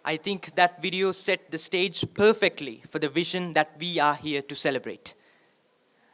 I think that video set the stage perfectly for the vision that we are here to celebrate.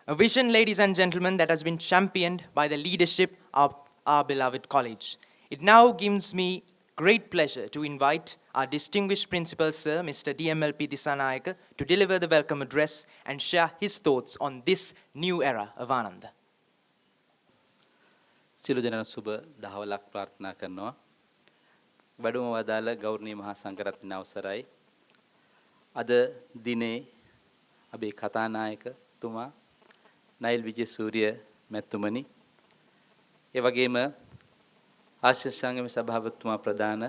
A vision, ladies and gentlemen, that has been championed by the leadership of our beloved college. It now gives me great pleasure to invite our distinguished principal, sir, Mr. DMLP Disanayaka, to deliver the welcome address and share his thoughts on this new era of Ananda. සියලු දෙනාට සුබ දහවලක් ප්‍රාර්ථනා කරනවා. වැඩම වදාළ ගෞරවනීය මහා සංඝරත්නය අවසරයි. අද දිනේ අපේ කතානායකතුමා නයිල් විජේසූරිය මැතිතුමනි, ඒ වගේම ආශ්‍රය සංගමේ සභාපතිතුමා ප්‍රධාන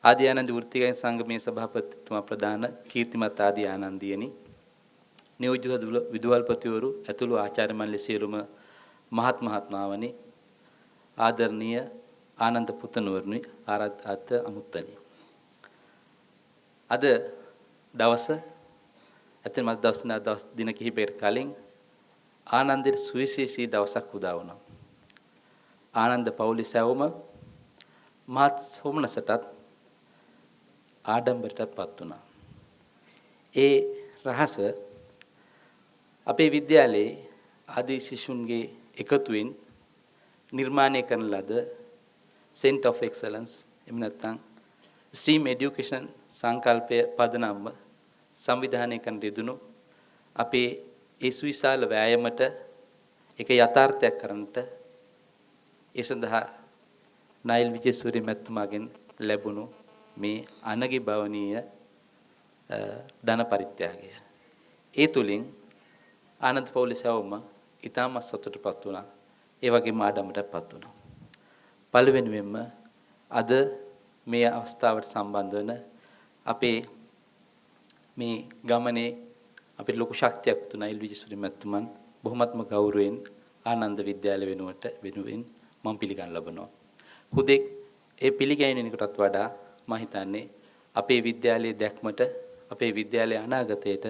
ආදී ආනන්ද වෘත්තිකයන් සංගමේ සභාපතිතුමා ප්‍රධාන කීර්තිමත් ආදී ආනන්දියනි, නියෝජ්‍ය විදුහල්පතිවරු ඇතුළු ආචාර්ය මණ්ඩල සියලුම මහත් මහත්මාවනි, ආදරණීය ආනන්ද පුතණුවරුනි, ආරාධිත අමුත්තනි, අද දවස ඇත්තටම අද දවස් දවස් දින කිහිපයකට කලින් ආනන්දේ සුවිශේෂී දවසක් උදා වුණා. ආනන්ද පවුලේ සැවොම මහත් සොමනසටත් ආඩම්බරයටත් පත් වුණා. ඒ රහස අපේ විද්‍යාලයේ ආදී ශිෂ්‍යුන්ගේ එකතුවෙන් නිර්මාණය කරන ලද Center of Excellence, එහෙම නැත්නම් STEAM education සංකල්පය පදනම්ව සංවිධානය කරන යෙදුණු අපේ ඒ සුවිශාල වෑයමට ඒක යථාර්ථයක් කරන්නට ඒ සඳහා නයිල් විජේසූරිය මැතිතුමාගෙන් ලැබුණු මේ අනගි භවනීය ධන පරිත්‍යාගය. ඒ තුලින් ආනන්ද පවුලේ සැවොම ඉතාමත් සතුටටපත් වුණා. ඒ වගේම ආඩම්බරයටපත් වුණා. පළවෙනිවෙන්ම අද මේ අවස්ථාවට සම්බන්ධ වන අපේ මේ ගමනේ අපිට ලොකු ශක්තියක් වුණු නයිල් විජේසූරිය මැතිතුමන් බොහොමත්ම ගෞරවයෙන් ආනන්ද විද්‍යාලය වෙනුවෙන් මම පිළිගන්න ලබනවා. හුදෙක් ඒ පිළිගැනීමකටත් වඩා මම හිතන්නේ අපේ විද්‍යාලයේ දැක්මට, අපේ විද්‍යාලයේ අනාගතයට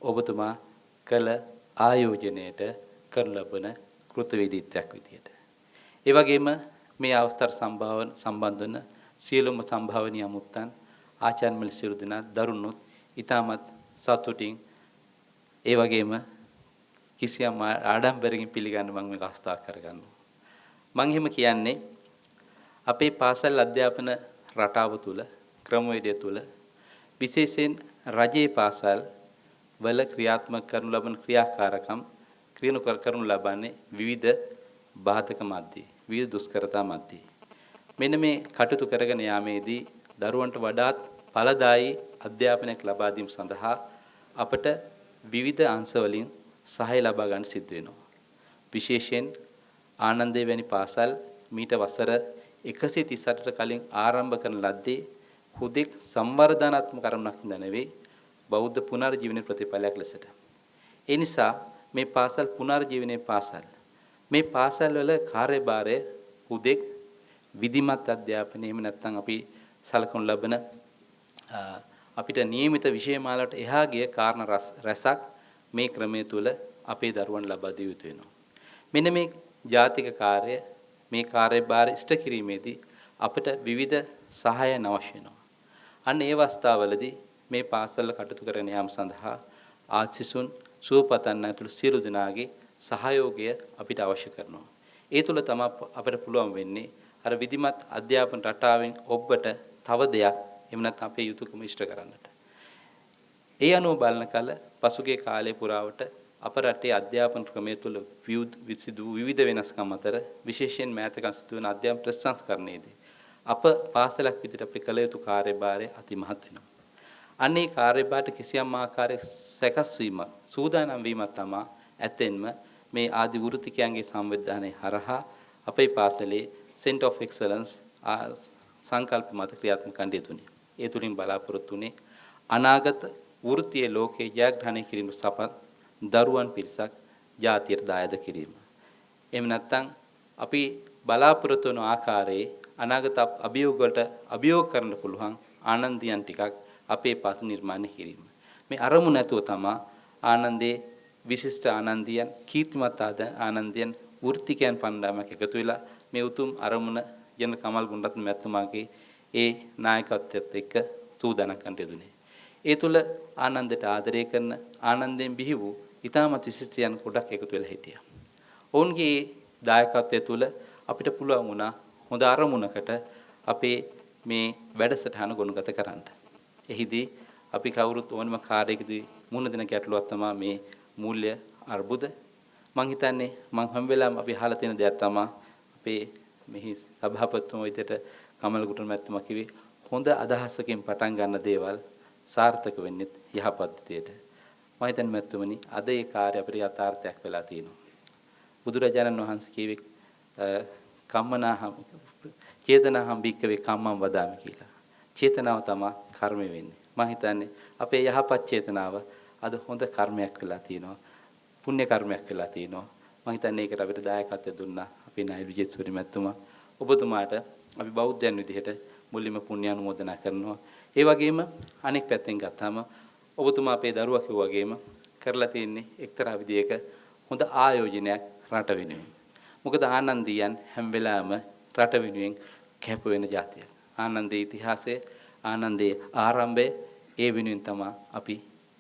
ඔබතුමා කළ ආයෝජනයට කරනු ලබන කෘතවේදීත්වයක් විදියට. ඒ වගේම මේ අවස්ථාවට සම්බන්ධ වන සියලුම සම්භාවනීය අමුත්තන්, ආචාර්ය මණ්ඩල සියලු දෙනා, දරුණුත් ඉතාමත් සතුටින් ඒ වගේම කිසියම් ආඩම්බරකින් පිළිගන්න මම මේක අවස්ථාවක් කරගන්නවා. මං එහෙම කියන්නේ අපේ පාසල් අධ්‍යාපන රටාව තුළ, ක්‍රමවේදය තුළ, විශේෂයෙන් රජයේ පාසල් වල ක්‍රියාත්මක කරනු ලබන ක්‍රියාකාරකම් කරනු ලබන්නේ විවිධ බාධක මැද්දේ, විවිධ දුෂ්කරතා මැද්දේ. මෙන්න මේ කටයුතු කරගෙන යාමේදී දරුවන්ට වඩාත් ඵලදායී අධ්‍යාපනයක් ලබා දීම සඳහා අපට විවිධ අංශ වලින් සහාය ලබා ගන්න සිද්ධ වෙනවා. විශේෂයෙන් ආනන්දේ වැනි පාසල් මීට වසර 138ට කලින් ආරම්භ කරන ලද්දේ හුදෙක් සංවර්ධනාත්මක අරමුණක් හින්දා නෙවෙයි, බෞද්ධ පුනර්ජීවනයේ ප්‍රතිඵලයක් ලෙසට. ඒ නිසා මේ පාසල් පුනර්ජීවනයේ පාසල්. මේ පාසල් වල කාර්යභාරය හුදෙක් විධිමත් අධ්‍යාපනය, එහෙම නැත්නම් අපි සලකනු ලබන අපිට නියමිත විෂය මාලාවට එහා ගිය කාරණා රැසක් මේ ක්‍රමය තුල අපේ දරුවන් ලබා දිය යුතු වෙනවා. මෙන්න මේ ජාතික කාර්ය, මේ කාර්යභාර ඉෂ්ට කිරීමේදී අපිට විවිධ සහායන අවශ්‍ය වෙනවා. අන්න ඒ අවස්ථාවලදී මේ පාසල් කටයුතු කරගෙන යාම සඳහා ආදි සිසුන් සුව පතන්න ඇතුළු සියලු දෙනාගේ සහයෝගය අපිට අවශ්‍ය කරනවා. ඒ තුල තමයි අපිට පුළුවන් වෙන්නේ අර විධිමත් අධ්‍යාපන රටාවෙන් ඔබට තව දෙයක්, එහෙම නැත්නම් අපේ යුතුයකම ඉෂ්ට කරන්නට. ඒ අනුව බලන කල පසුගිය කාලය පුරාවට අප රටේ අධ්‍යාපන ක්‍රමය තුළ සිදු වූ විවිධ වෙනස්කම් අතර විශේෂයෙන් මෑතක සිදු වන අධ්‍යාපන ප්‍රතිසංස්කරණයේදී අප පාසලක් විදිහට අපි කළ යුතු කාර්යභාරය අතිමහත් වෙනවා. අන්න ඒ කාර්යභාරයට කිසියම් ආකාරයක සැකස් වීමක්, සූදානම් වීමක් තමා ඇත්තෙන්ම මේ ආදි වෘත්තිකයන්ගේ සංවිධානය හරහා අපේ පාසලේ Center of Excellence සංකල්ප මත ක්‍රියාත්මක කරන්න යෙදුනේ. ඒ තුලින් බලාපොරොත්තු වුණේ අනාගත වෘත්තීය ලෝකයේ ජයග්‍රහණය කිරීම සපත් දරුවන් පිරිසක් ජාතියට දායාද කිරීම. එහෙම නැත්නම් අපි බලාපොරොත්තු වන ආකාරයේ අනාගත අභියෝග වලට අභියෝග කරන්න පුළුවන් ආනන්දියන් ටිකක් අපේ පාසල නිර්මාණය කිරීම. මේ අරමුණ ඇතුව තමා ආනන්දේ විශිෂ්ට ආනන්දියන්, කීර්තිමත් ආනන්දියන් වෘත්තිකයන් පණ්ඩායමක් එකතු වෙලා මේ උතුම් අරමුණ ජන කමල් ගුණරත්න මැතිතුමාගේ ඒ නායකත්වයත් එක්ක සූදානම් කරන්නට යෙදුනේ. ඒ තුල ආනන්දට ආදරය කරන ආනන්දයෙන් බිහි වූ ඉතාමත් විශිෂ්ටයන් ගොඩක් එකතු වෙලා හිටියා. ඔවුන්ගේ දායකත්වය තුල අපිට පුළුවන් වුණා හොඳ අරමුණකට අපේ මේ වැඩසටහන ගොනුගත කරන්න. එහිදී අපි කවුරුත් ඕනම කාර්යයකදී මුහුණ දෙන ගැටලුවක් තමයි මේ මූල්‍ය අර්බුද. මං හිතන්නේ මං හැම වෙලාවෙම අපි අහලා තියෙන දෙයක් තමයි අපේ මෙහි සභාපතිතුමා විදිහට කමල් ගුටන් මැතිතුමා කිව්වේ හොඳ අදහසකින් පටන් ගන්න දේවල් සාර්ථක වෙන්නේ යහපත් විදියට. මම හිතන්නේ මැතිතුමනි අද ඒ කාර්ය අපිට යථාර්ථයක් වෙලා තියෙනවා. බුදුරජාණන් වහන්සේ කිව්වේ කම්මනාහම් චේතනාහම් භික්කවේ කම්මං වදාමි කියලා. චේතනාව තමයි කර්මය වෙන්නේ. මම හිතන්නේ අපේ යහපත් චේතනාව අද හොඳ කර්මයක් වෙලා තියෙනවා. පුණ්‍ය කර්මයක් වෙලා තියෙනවා. මම හිතන්නේ ඒකට අපිට දායකත්වය දුන්නා අපේ නායක විජේසූරි මැතිතුමා. ඔබතුමාට අපි බෞද්ධයන් විදිහට මුලින්ම පුණ්‍ය අනුමෝදනා කරනවා. ඒ වගේම අනෙක් පැත්තෙන් ගත්තාම ඔබතුමා අපේ දරුවා කිව්වා වගේම කරලා තියෙන්නේ එක්තරා විදියක හොඳ ආයෝජනයක් රට වෙනුවෙන්. මොකද ආනන්දියන් හැම වෙලාවෙම රට වෙනුවෙන් කැප වෙන ජාතියක්. ආනන්දේ ඉතිහාසය, ආනන්දේ ආරම්භය ඒ වෙනුවෙන් තමයි අපි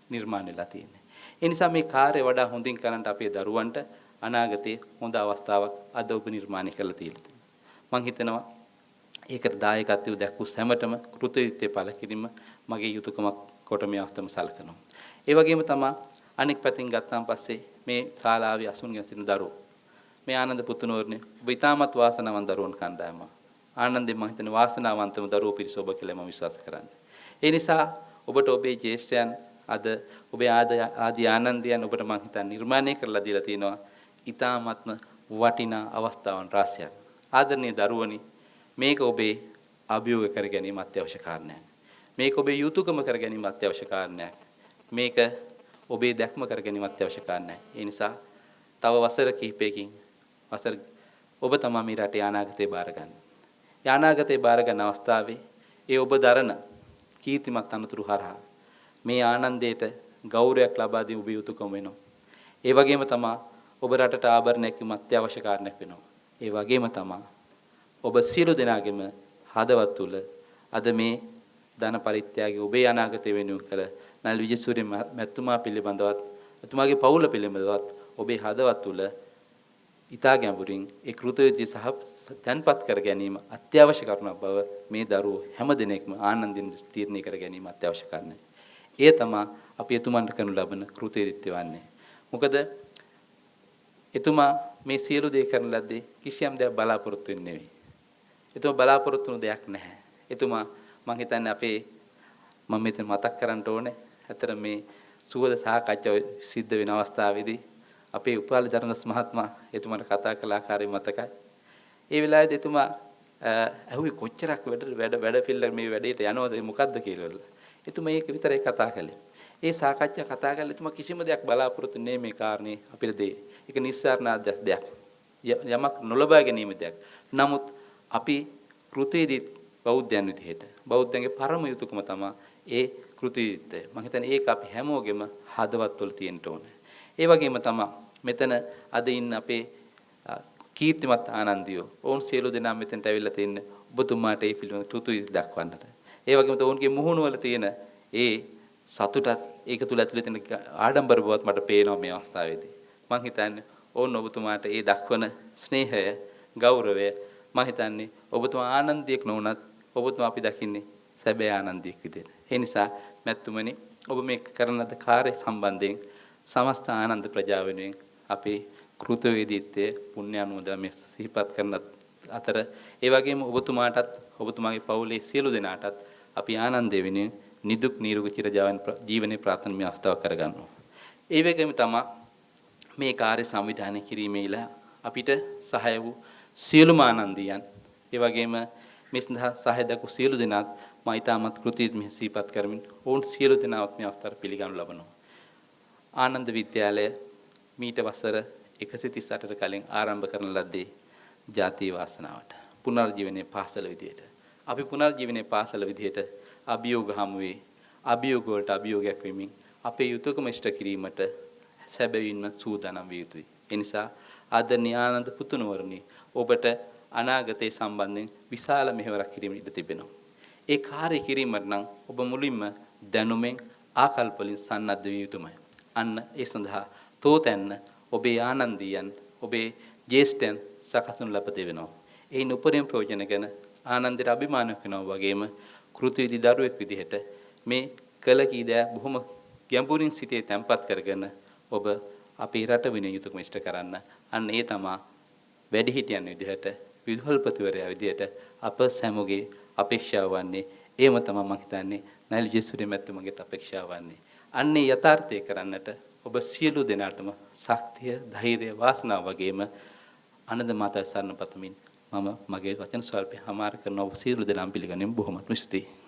නිර්මාණය වෙලා තියෙන්නේ. ඒ නිසා මේ කාර්ය වඩා හොඳින් කරන්නට අපේ දරුවන්ට අනාගතයේ හොඳ අවස්ථාවක් අද ඔබ නිර්මාණය කරලා තියෙනවා. මං හිතනවා ඒකට දායකත්වය දැක්වූ සැමටම කෘතඥත්වය පළ කිරීම මගේ යුතුයකමක් කොට මේ අවස්ථාවම සලකනවා. ඒ වගේම තමයි අනෙක් පැත්තෙන් ගත්තාන් පස්සේ මේ ශාලාවේ අසුන්ගෙන සිටින දරුවෝ. මේ ආනන්ද පුතුණුවරනේ ඔබ ඉතාමත් වාසනාවන්ත දරුවන් කණ්ඩායමක්. ආනන්දේ මං හිතන්නේ වාසනාවන්තම දරුවෝ පිරිස ඔබ කියලා මම විශ්වාස කරන්නේ. ඒ නිසා ඔබට ඔබේ ජේෂ්ඨයන් අද ඔබේ ආදී ආනන්දයන් ඔබට මං හිතන්නේ නිර්මාණය කරලා දීලා තියෙනවා ඉතාමත්ම වටිනා අවස්ථාවන් රාශියක්. ආදරණීය දරුවනි, මේක ඔබේ අභියෝග කර ගැනීම අත්‍යවශ්‍ය කාරණයක්. මේක ඔබේ යුතුයකම කර ගැනීම අත්‍යවශ්‍ය කාරණයක්. මේක ඔබේ දැක්ම කර ගැනීම අත්‍යවශ්‍ය කාරණයක්. ඒ නිසා තව වසර කිහිපයකින් වසර ඔබ තමයි මේ රටේ අනාගතය බාර ගන්න. ඒ අනාගතය බාර ගන්න අවස්ථාවේ ඒ ඔබ දරන කීර්තිමත් අනතුරු හරහා මේ ආනන්දයට ගෞරවයක් ලබා දීම ඔබේ යුතුයකම වෙනවා. ඒ වගේම තමයි ඔබ රටට ආභරණයක් වීම අත්‍යවශ්‍ය කාරණයක් වෙනවා. ඒ වගේම තමයි ඔබ සියලු දෙනාගේම හදවත් තුළ අද මේ ධන පරිත්‍යාගය ඔබේ අනාගතය වෙනුවෙන් කළ නල් විජේසූරිය මැතිතුමා පිළිබඳවත් එතුමාගේ පවුල පිළිබඳවත් ඔබේ හදවත් තුළ ඉතා ගැඹුරින් ඒ කෘතවේදී සහ තැන්පත් කර ගැනීම අත්‍යවශ්‍ය කරුණක් බව මේ දරුවෝ හැම දිනෙකම ආනන්දින් තීරණය කර ගැනීම අත්‍යවශ්‍ය කාරණයක්. ඒ තමා අපි එතුමන්ට කරනු ලබන කෘතවේදීත්වය වන්නේ. මොකද එතුමා මේ සියලු දේ කරන ලද්දේ කිසියම් දෙයක් බලාපොරොත්තු වෙන්නේ නෙවෙයි. එතුමා බලාපොරොත්තු වුණු දෙයක් නැහැ. එතුමා මං හිතන්නේ අපේ මම මෙතන මතක් කරන්න ඕනේ. ඇත්තට මේ සුවද සාකච්ඡාව සිද්ධ වෙන අවස්ථාවේදී අපේ උපාලි ධර්මදාස මහත්මයා එතුමාට කතා කළ ආකාරය මතකයි. ඒ වෙලාවේදී එතුමා ඇහුවේ කොච්චරක් වැඩ වැඩ වැඩ පිළිල මේ වැඩේට යනවද මොකද්ද කියලා. එතුමා ඒක විතරයි කතා කළේ. ඒ සාකච්ඡා කතා කළේ එතුමා කිසිම දෙයක් බලාපොරොත්තු නෙමෙයි මේ කාරණේ අපිට දෙයි. ඒක නිස්සාරණාධ්‍යස් දෙයක්. යමක් නොලබා ගැනීම දෙයක්. නමුත් අපි කෘතියේදී බෞද්ධයන් විදිහට බෞද්ධයන්ගේ පරම යුතුයකම තමයි ඒ කෘතියුත්තය. මම හිතන්නේ ඒක අපි හැමෝගෙම හදවත් වල තියෙන්න ඕනේ. ඒ වගේම තමයි මෙතන අද ඉන්න අපේ කීර්තිමත් ආනන්දියෝ. ඔවුන් සියලු දෙනා මෙතනට ඇවිල්ලා තින්නේ ඔබතුමාට ඒ පිළිබඳ කෘතිය දක්වන්නට. ඒ වගේම තමයි ඔවුන්ගේ මුහුණ වල තියෙන ඒ සතුටත් ඒක තුල ඇතුලේ තියෙන ආඩම්බර බවත් මට පේනවා මේ අවස්ථාවේදී. මං හිතන්නේ ඔවුන් ඔබතුමාට ඒ දක්වන ස්නේහය, ගෞරවය මං හිතන්නේ ඔබතුමා ආනන්දියෙක් නොවුනත් ඔබතුමා අපි දකින්නේ සැබෑ ආනන්දියෙක් විදියට. ඒ නිසා මැතිතුමනි ඔබ මේ කරන ලද කාර්ය සම්බන්ධයෙන් සමස්ත ආනන්ද ප්‍රජාව වෙනුවෙන් අපේ කෘතවේදීත්වය පුණ්‍ය අනුමෝදනා මේ සිහිපත් කරන අතර ඒ වගේම ඔබතුමාටත් ඔබතුමාගේ පවුලේ සියලු දෙනාටත් අපි ආනන්දය වෙනුවෙන් නිදුක් නිරෝගී චිර ජීවනයේ ප්‍රාර්ථනා මේ අවස්ථාව කරගන්නවා. ඒ වගේම තමයි මේ කාර්ය සංවිධානය කිරීමේලා අපිට සහාය වූ සියලුම ආනන්දියන් ඒ වගේම මේ සඳහා සහාය දක්වූ සියලු දෙනාත් මා ඉතාමත් කෘතඥ සිහිපත් කරමින් ඔවුන් සියලු දෙනාවත් මේ අවස්ථාවට පිළිගනු ලබනවා. ආනන්ද විද්‍යාලය මීට වසර 138ට කලින් ආරම්භ කරන ලද්දේ ජාතිය වාසනාවට පුනර්ජීවනයේ පාසල විදියට. අපි පුනර්ජීවනයේ පාසල විදියට අභියෝග හමුවේ අභියෝග වලට අභියෝගයක් වෙමින් අපේ යුතුයකම ඉෂ්ට කිරීමට සැබවින්ම සූදානම් විය යුතුයි. ඒ නිසා ආදරණීය ආනන්ද පුතුණුවරණි ඔබට අනාගතයේ සම්බන්ධයෙන් විශාල මෙහෙවරක් කිරීම ඉඩ තිබෙනවා. ඒ කාර්ය කිරීමට නම් ඔබ මුලින්ම දැනුමෙන් ආකල්ප වලින් සන්නද්ධ විය යුතුමයි. අන්න ඒ සඳහා තෝතැන්න ඔබේ ආනන්දියන්, ඔබේ ජේෂ්ඨයන් සකස්වනු ලැබ තිබෙනවා. එයින් උපරිම ප්‍රයෝජන ගැන ආනන්දයට අභිමාන වෙනවා වගේම කෘතිවිදි දරුවෙක් විදිහට මේ කළ කී දෑ බොහොම ගැඹුරින් සිතේ තැම්පත් කරගෙන ඔබ අපේ රට වෙනුවෙන් යුතුයකම ඉෂ්ට කරන්න. අන්න ඒ තමා වැඩිහිටියන් විදිහට, විදුහල්පතිවරයා විදිහට අප සැමුගේ අපේක්ෂාව වන්නේ. ඒම තමයි මං හිතන්නේ නයිල් ජයසූරිය මැතිතුමගේත් අපේක්ෂාව වන්නේ. අන්නේ යථාර්ථය කරන්නට ඔබ සියලු දෙනාටම ශක්තිය, ධෛර්යය, වාසනාව වගේම අනද මාතා සරණ පතමින් මම මගේ වචන ස්වල්පය හමාර කරනවා. ඔබ සියලු දෙනාම පිළිගැනීම බොහොමත්ම ස්තුතියි.